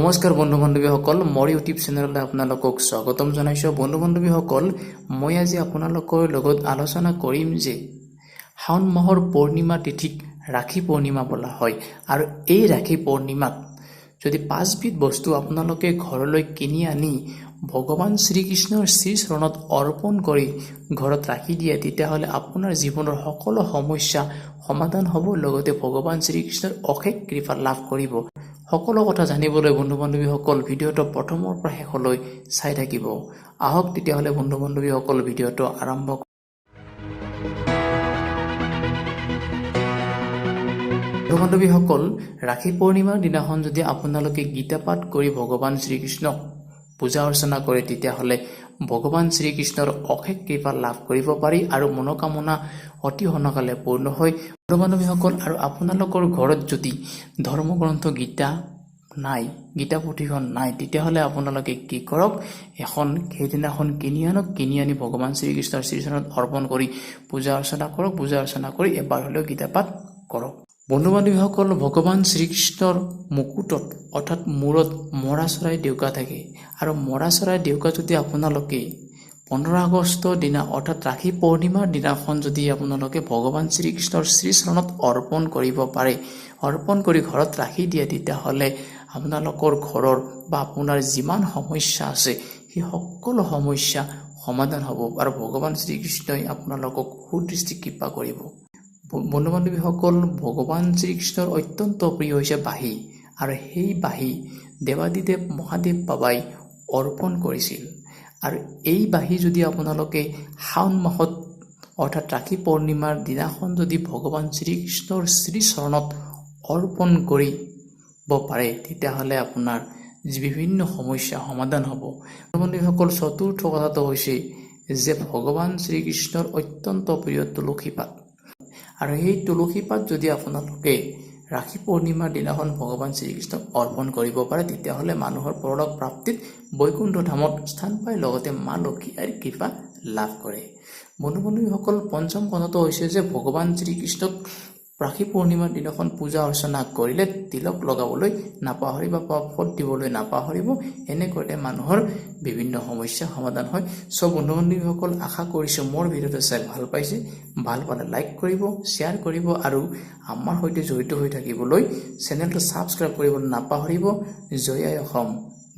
নমস্কাৰ বন্ধু বান্ধৱীসকল, মোৰ ইউটিউব চেনেললৈ আপোনালোকক স্বাগতম জনাইছোঁ। বন্ধু বান্ধৱীসকল, মই আজি আপোনালোকৰ লগত আলোচনা কৰিম যে শাওণ মাহৰ পূৰ্ণিমা তিথিক ৰাখী পূৰ্ণিমা বোলা হয় আৰু এই ৰাখী পূৰ্ণিমাত যদি পাঁচবিধ বস্তু আপোনালোকে ঘৰলৈ কিনি আনি ভগৱান শ্ৰীকৃষ্ণৰ শ্ৰীচৰণত অৰ্পণ কৰি ঘৰত ৰাখি দিয়ে, তেতিয়াহ'লে আপোনাৰ জীৱনৰ সকলো সমস্যা সমাধান হ'ব, লগতে ভগৱান শ্ৰীকৃষ্ণৰ অশেষ কৃপা লাভ কৰিব। সকলো কথা জানিবলৈ বন্ধু বান্ধৱীসকল, ভিডিঅ'টো প্ৰথমৰ পৰা শেষলৈ চাই থাকিব। আহক তেতিয়াহ'লে বন্ধু বান্ধৱীসকল, ভিডিঅ'টো আৰম্ভ। বন্ধু বান্ধৱীসকল, ৰাখী পূৰ্ণিমাৰ দিনাখন যদি আপোনালোকে গীতা পাঠ কৰি ভগৱান শ্ৰীকৃষ্ণক পূজা অৰ্চনা কৰে, তেতিয়াহ'লে ভগৱান শ্ৰীকৃষ্ণৰ অশেষ কৃপা লাভ কৰিব পাৰি আৰু মনোকামনা অতি সোনকালে পূৰ্ণ হয়। বন্ধু বান্ধৱীসকল, আৰু আপোনালোকৰ ঘৰত যদি ধৰ্মগ্ৰন্থ গীতা নাই, গীতা পুথিখন নাই, তেতিয়াহ'লে আপোনালোকে কি কৰক, এখন সেইদিনাখন কিনি আনক। কিনি আনি ভগৱান শ্ৰীকৃষ্ণৰ শ্ৰীচৰণত অৰ্পণ কৰি পূজা অৰ্চনা কৰক। পূজা অৰ্চনা কৰি এবাৰ হ'লেও গীতা পাঠ কৰক। বন্ধু বান্ধৱীসকল, ভগৱান শ্ৰীকৃষ্ণৰ মুকুটত অৰ্থাৎ মূৰত মৰা চৰাই ডেউকা থাকে আৰু মৰা চৰাই ডেউকা যদি আপোনালোকে 15 আগষ্টৰ দিনা অৰ্থাৎ ৰাখী পূৰ্ণিমাৰ দিনাখন যদি আপোনালোকে ভগৱান শ্ৰীকৃষ্ণৰ শ্ৰীচৰণত অৰ্পণ কৰিব পাৰে, অৰ্পণ কৰি ঘৰত ৰাখি দিয়ে, তেতিয়াহ'লে আপোনালোকৰ ঘৰৰ বা আপোনাৰ যিমান সমস্যা আছে সেই সকলো সমস্যা সমাধান হ'ব আৰু ভগৱান শ্ৰীকৃষ্ণই আপোনালোকক সুদৃষ্টি কৃপা কৰিব। বন্ধু বান্ধৱীসকল, ভগৱান শ্ৰীকৃষ্ণৰ অত্যন্ত প্ৰিয় হৈছে বাঁহী আৰু সেই বাঁহী দেৱাদিদেৱ মহাদেৱ বাবাই অৰ্পণ কৰিছিল আৰু এই বাঁহী যদি আপোনালোকে শাওণ মাহত অৰ্থাৎ ৰাখী পূৰ্ণিমাৰ দিনাখন যদি ভগৱান শ্ৰীকৃষ্ণৰ শ্ৰীচৰণত অৰ্পণ কৰিব পাৰে, তেতিয়াহ'লে আপোনাৰ বিভিন্ন সমস্যা সমাধান হ'ব। বন্ধুসকল, চতুৰ্থ কথাটো হৈছে যে ভগৱান শ্ৰীকৃষ্ণৰ অত্যন্ত প্ৰিয় তুলসী পাত আৰু সেই তুলসী পাত যদি আপোনালোকে ৰাখী পূৰ্ণিমাৰ দিনাখন ভগৱান শ্ৰীকৃষ্ণক অৰ্পণ কৰিব পাৰে, তেতিয়াহ'লে মানুহৰ পৰলোক প্ৰাপ্তিত বৈকুণ্ঠ ধামত স্থান পায়, লগতে মা লক্ষী আইৰ কৃপা লাভ কৰে। বন্ধু বান্ধৱীসকল, পঞ্চম কথাটো হৈছে যে ভগৱান শ্ৰীকৃষ্ণক ৰাখী পূৰ্ণিমাৰ দিনাখন পূজা অৰ্চনা কৰিলে তিলক লগাবলৈ নাপাহৰিব বা ফট দিবলৈ নাপাহৰিব। এনে কৰিলে মানুহৰ বিভিন্ন সমস্যা সমাধান হয়। চ' বন্ধু বান্ধৱীসকল, আশা কৰিছোঁ মোৰ ভিডিঅ'টো চাই ভাল পাইছে। ভাল পালে লাইক কৰিব, শ্বেয়াৰ কৰিব আৰু আমাৰ সৈতে জড়িত হৈ থাকিবলৈ চেনেলটো ছাবস্ক্ৰাইব কৰিবলৈ নাপাহৰিব। জয় আই অসম।